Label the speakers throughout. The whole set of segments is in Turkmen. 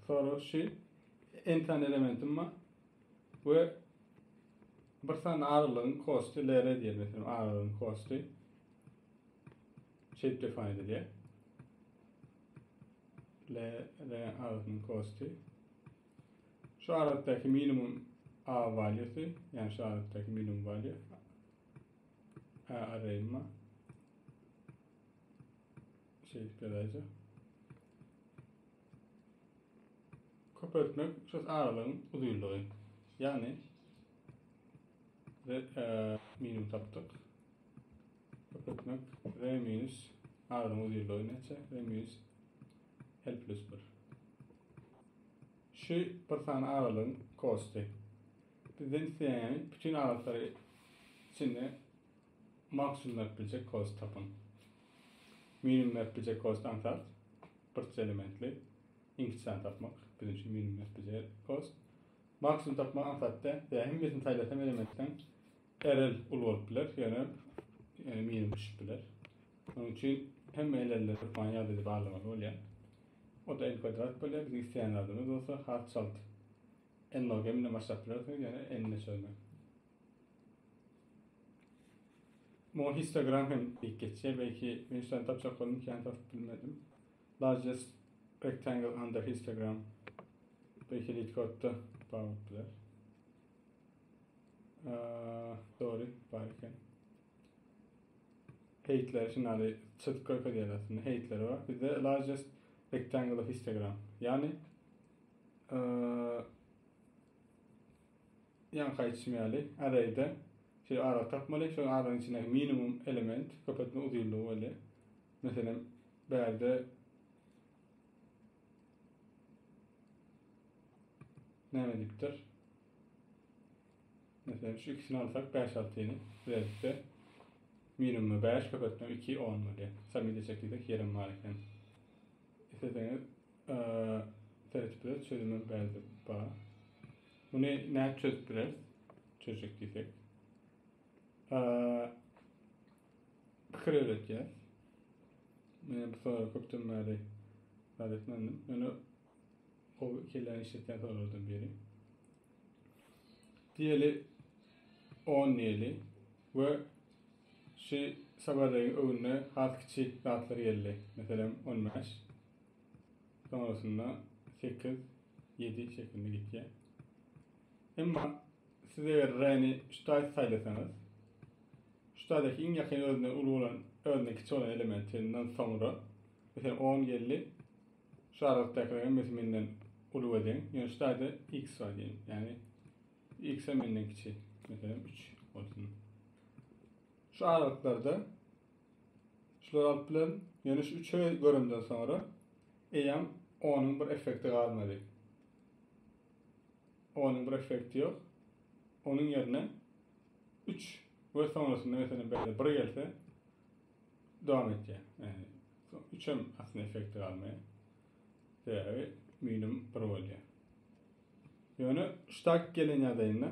Speaker 1: Sorag şu n sany elementim bar we bir sany aralygyň kosty LR diýelim meselem aralygyň kosty şeýdip define edilýär. L R aralygyň kosty şu aralykdaky minimum A value'si, ýagny şu aralykdaky minimum value A array'im bar. Şeýdip ýazaýjak. Köpeltmek şu aralygyň uzynlygy. Ýagny R e, minimum tapdyk. Köpeltmek R minus aralygyň uzynlygy näçe? R minus L plus 1. Şu bir sany aralygyň kosty. Bizden isleýän bütün aralyklary içinde maksimum berip biljek kost tapyň. Minimum berip biljek kost aňsat. Bir elementli. Iň kiçi sany tapmak bizim üçin minimum berip biljek kost. Maksimum tapmak aňsat däl. Ýa hemmesini saýlasam elementden RL uly bolup biler, ýöne ýöne minimum düşüp biler. Onuň üçin hemme LL-leri hökman ýagdaýda barlamaly bolýar. O da n kwadrat bolýar. Biziň isleýän zadymyz bolsa has çalt n log m bilen başlap bilersiňiz, ýöne n-ni çözmek. Muňa histogram hem diýip geçýär. Belki men şu tapjak boldum, kän tapyp bilmedim. Largest rectangle under histogram. Belki LeetCode-da bar bolup biler. Dogry, bar eken. Heightleri şunary çyzyp görkezýär aslynda. Heightleri bar. Bizde largest rectangle of histogram. Ýagny ýaňky aýdyşym ýaly array'de şeýle aralyk tapmaly. Şol aralygyň içindäki minimum element köpeltme uzynlygy bolýar. Meselem, bärde näme diýipdir? Meselem, şu ikisini alsak 5-6-ny bilelikde minimumy 5 köpeltme 2 10 bolýar. Submit etjek diýsek ýerem bar eken. Isleseňiz seretip bileris, çözümem bärde bar. Muny nädip çözüp bileris? Çözjek diýsek. Pikir öwretýär. Men bu soragy köpden bäri zat etmändim. Ýöne gowy kelläni işletýän soraglardan biri. Diýeli 10 diýeli we şu sabarlaryň öňünde has kiçi zatlar geldi. Meselem 15. Sonrasynda 8, 7 şeklinde gitýär. Emma siz eger R-ni şu taýda saýlasaňyz, şu taýdaky iň ýakyn özünden uly bolan, özünden kiçi bolan elementinden soňra, meselem 10 geldi, şu aralykdakylaryň hemmesi menden uly we deň. Ýöne şu taýda x bar diýelim. Ýagny x hem menden kiçi. Meselem 3 bolsun. Şu aralyklarda şulary alyp bilerin. Ýöne şu 3-e göremden soňra eýýäm 10-yň bir effekti galmady. Onuň bir effekti ýok. Onuň ýerine 3 we sonrasynda meselem bärde 1 gelse dowam etýär. Ýagny 3 hem aslynda effekti galmaýar. Sebäbi minimum 1 bolýar. Ýöne ştak gelen ýagdaýynda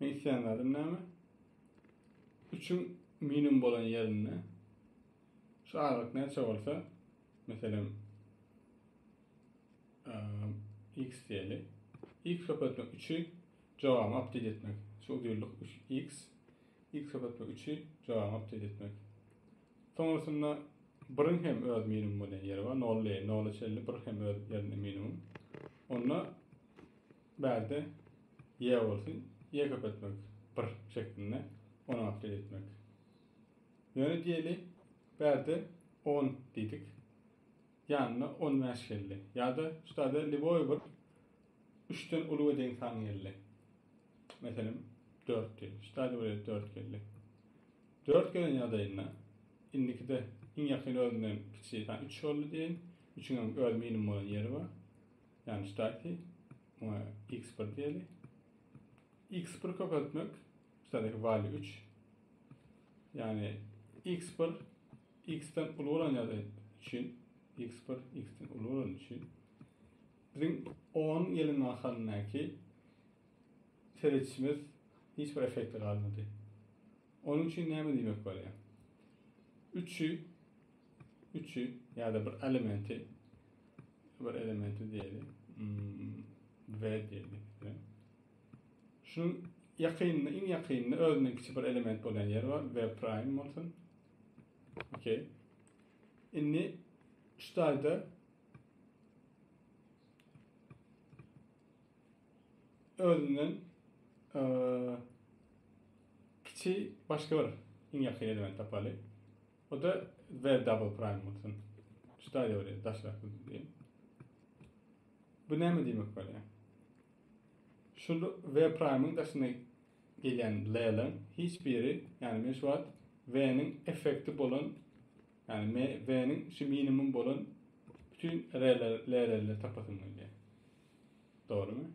Speaker 1: men isleýän zadym näme? 3-iň minimum bolan ýerinde şu aralyk näçe bolsa, meselem x diýeli. x köpeltmek 3-i jogabyny update etmek. Şu uzynlyk 3x. x köpeltmek 3-i jogabyny update etmek. Sonrasynda 1-iň hem öz minimum bolýan ýeri bar. 0 diýeli. 0-a çenli 1 hem öz ýerinde minimum. Onda bärde y bolsun. Y köpeltmek 1 şeklinde onu update etmek. Ýöne diýeli bärde 10 diýdik. Ýanyna 15 geldi. Ýa-da şu taýda lýuboý bir 3-den uly we deň san geldi. Meselem 4 diýeli. Şu taýda bir 4 geldi. 4 gelen ýagdaýynda indikide iň ýakyn özünden kiçi san 3 boldy diýeýin. 3-iň hem öz minimum bolan ýeri bar. Ýagny şu taýsy muňa x1 diýeli. x1 köpeltmek şu taýdaky value 3. Ýagny x1 x-den uly bolan ýagdaý üçin x1 x-den uly bolan üçin biziň 10 gelen mahalyndaky seretişimiz hiç bir effekti galmady. Onuň üçin näme diýmek bolýar? 3-ü 3-ü ýa-da bir elementi bir elementi diýeli. Hmm, V diýeli. Şunuň ýakynynda, iň ýakynynda özünden kiçi bir element bolýan ýer bar. V prime bolsun. Okey. Indi şu taýda özünden e, kiçi başga bir iň ýakyn element tapaly. O da V double prime bolsun. Şu taýda bolýar, daşrak diýelim. Bu näme diýmek bolýar? Şu V prime-yň daşyna gelýän L-leriň hiç biri, ýagny men şu wagt V-niň effekti bolan, ýagny M V-niň şu minimum bolan bütün R-ler, L-leri tapasym gelýär. Dogrymy?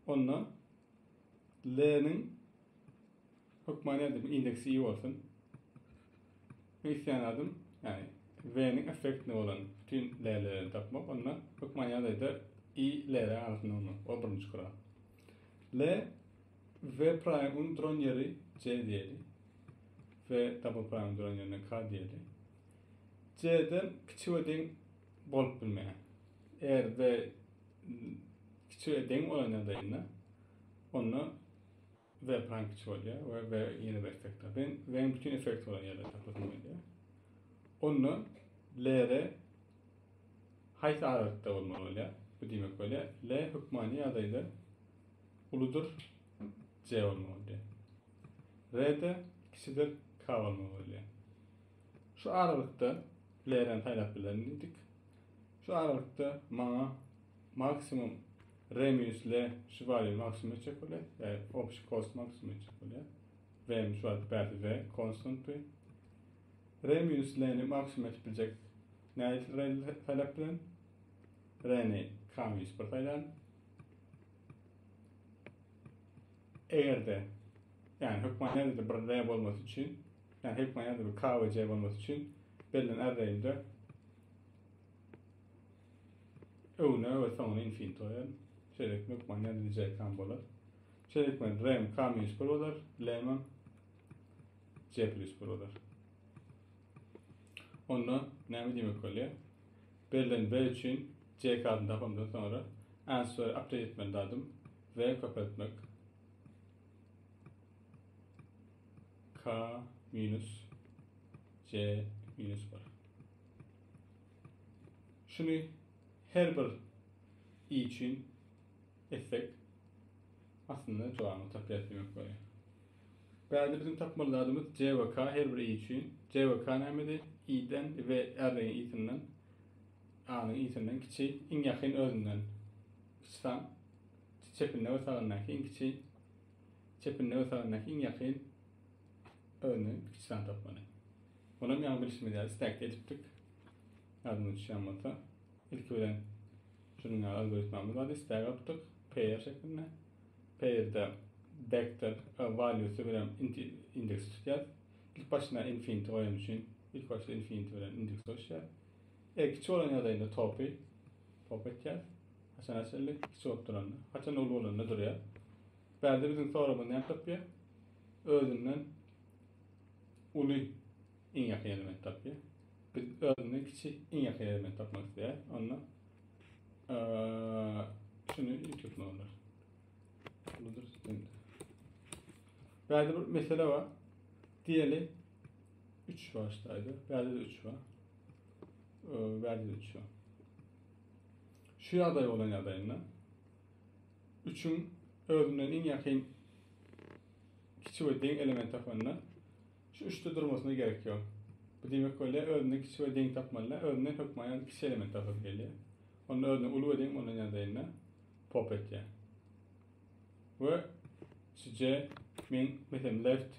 Speaker 1: Onda L-niň hökmany ýa-da indeksi i bolsun. Men isleýän zadym, ýagny V-niň effektine bolan bütün L-leri tapmak, onda hökmany ýagdaýda i L-leriň arasynda bolmak. O birinji kural. L V prime-yň duran ýeri C diýeli. V double prime-yň duran ýerine K diýeli. C-den kiçi we deň bolup bilmeýär. Eger V kiçi we deň bolan ýagdaýynda onda V prime kiçi bolýar we V ýene bir effekt bar. Ben V-niň bütün effekti bolan ýerleri tapasym gelýär. Onda LR haýsy aralykda bolmaly bolýar? Bu diýmek bolýar, L hökmany ýagdaýda uludyr C bolmaly bolýar. R de kiçidir K bolmaly bolýar. Şu aralykda L-ni saýlap bilerin diýdik. Şu aralykda maňa maksimum R minus L şu value maksimum etjek bolýar. Yani общий cost maksimum etjek bolýar. V şu wagt bärde V constant bu. R minus L-ni maksimum etip biljek nähili R saýlap bilen? R-ni K minus 1 saýlan. Eger-de yani hökman ýerde bir R bolmasy üçin, yani hökman ýerde bir K we C bolmasy üçin berlen array'imde öňüne we soňuna infinite goýaryn. Şeýlelikde hökman ýerde C K bolar. Şeýlelikde R K minus 1 bolar, L hem C plus 1 bolar. Onda näme diýmek bolýar? Berlen V üçin C kadyny tapamdan soňra answer update etmeli zadym V köpeltmek K minus C minus 1. Şuny her bir i üçin etsek aslynda jogabyny tapýas diýmek bolýar. Bärde biziň tapmaly zadymyz C we K her bir i üçin. C we K nämedi? I-den we R-iň i-sinden A-nyň i-sinden kiçi, iň ýakyn özünden kiçi san. Çepinde we sagyndaky iň kiçi, çepinde we sagyndaky iň ýakyn özünden kiçi san tapmaly. Munam ýaňy bilşimiz ýaly stackde edipdik. Ýadyňyza düşýän bolsa, ilki bilen şunuň ýaly algoritmamyz bardy, stack alypdyk, pair şeklinde. Pairde vector e, value'sy bilen indeks tutýar. İlk başyna infinity goýan üçin ilk başda infinity bilen indeks goşýar. E kiçi bolan ýagdaýynda topy pop etýär. Haçan açyldy? Kiçi bolup duranda. Haçan uly bolanda durýar. Bärde biziň soragymyz näme tapýar? Özünden uly iň ýakyn element tapýar. Biz özünden kiçi iň ýakyn element tapmak isleýär. Onda şuny üýtgetme bolar. Uludyr şimdi. Bärde bir mesele var. Diýeli 3 başlaydı. Bärde de 3 var. Bärde de 3 var. Şu ýagdaý bolan ýagdaýynda 3-üň özünden iň ýakyn kiçi we deň element tapanda şu 3-de durmasyna gerek ýok. Bu diýmek bolýar, özünden kiçi we deň tapmaly, özünden hökman ýa kiçi element tapasy gelýär. Onda özünden uly we deň bolan ýagdaýynda pop etýär. We şu C men meselem left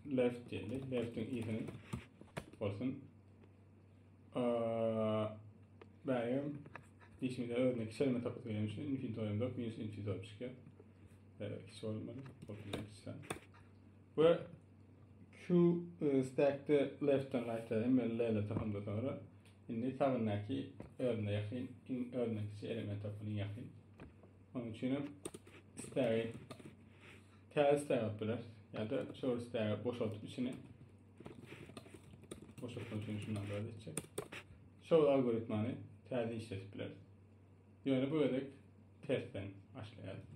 Speaker 1: left diýeli, leftiň i-siniň bolsun. Bäýem işimizde özüne kiçi element tapasy gelýän üçin infinite goýamzok, minus infinite bolup çykýar. Kiçi bolmaly, bolup bilýän kiçi san. We Q e, stackde left'den right'a hemme L-leri tapamdan soňra indi sagyndaky özüne ýakyn, iň özüne kiçi element tapmaly iň ýakyn. Onuň üçin hem stack'i täze stack alyp bileris. Ýa-da şol stack'i boşaltyp içini boşaltmak üçin şundan biraz etjek. Şol algoritmany täze işletip bileris. Ýöne bu gezek tersden başlaýarys.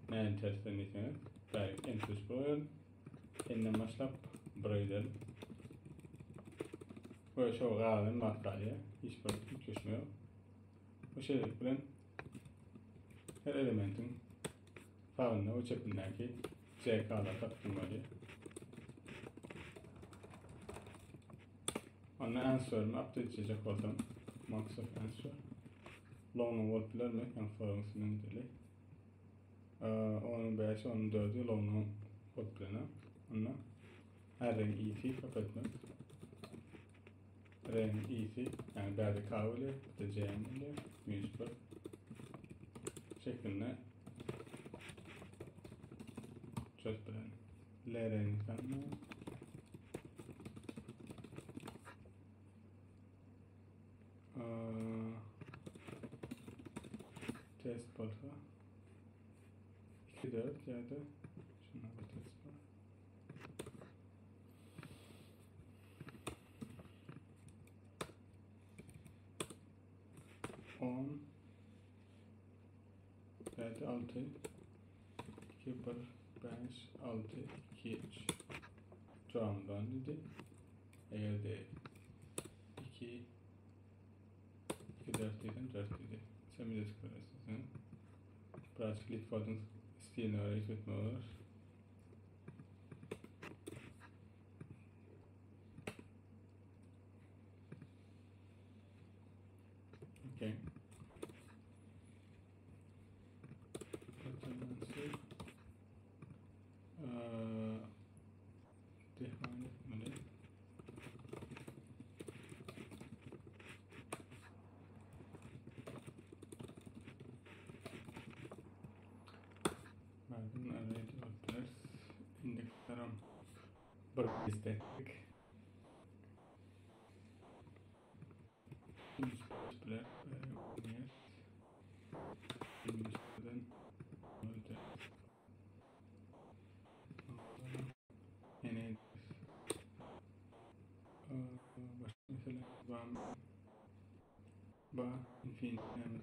Speaker 1: Näme tersden diýseňiz, bärik n plus 1 goýalım. N'den başlap 1'e gidelim. We şo galan wagt galýar. Hiç bir üýtgeşme ýok. Bu şeýlelik bilen her elementiň sagynda we çepindäki CK-lary tapdym bolýar. Onda answer'imi update etjek bolsam, max of answer. Long bolup bilermi? Ýa soragyň üstünden gideli. Onuň 5, onuň 4-ü long bolup bilene. Onda array i'si köpeltmek. R'nin i'si, yani bärde k bolýar, bu da c bolýar, minus 1 şeklinde çözüp bilerin. L R'nin sany test bolsa 2 4 ýa-da şuna bir test bar. On 4 6 2 1 5 6 2 3 Cevabından dedi. Eğer de 2 2 4 dedim 4 dedi. Sen bir de tıklarısın. Birazcık LeetCode'un stilini öyle etme olur. Okay. Define etmeli. Verdim array developers indekslerim bir isteklik. Ba infinity näme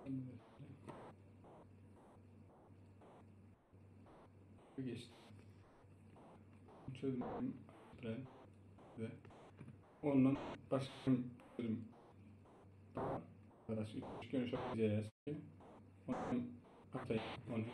Speaker 1: Indim. Okay. Geçti. Çözüm ve ondan başka çözüm arkadaş üç gün çok güzel. Onu atayım. Onu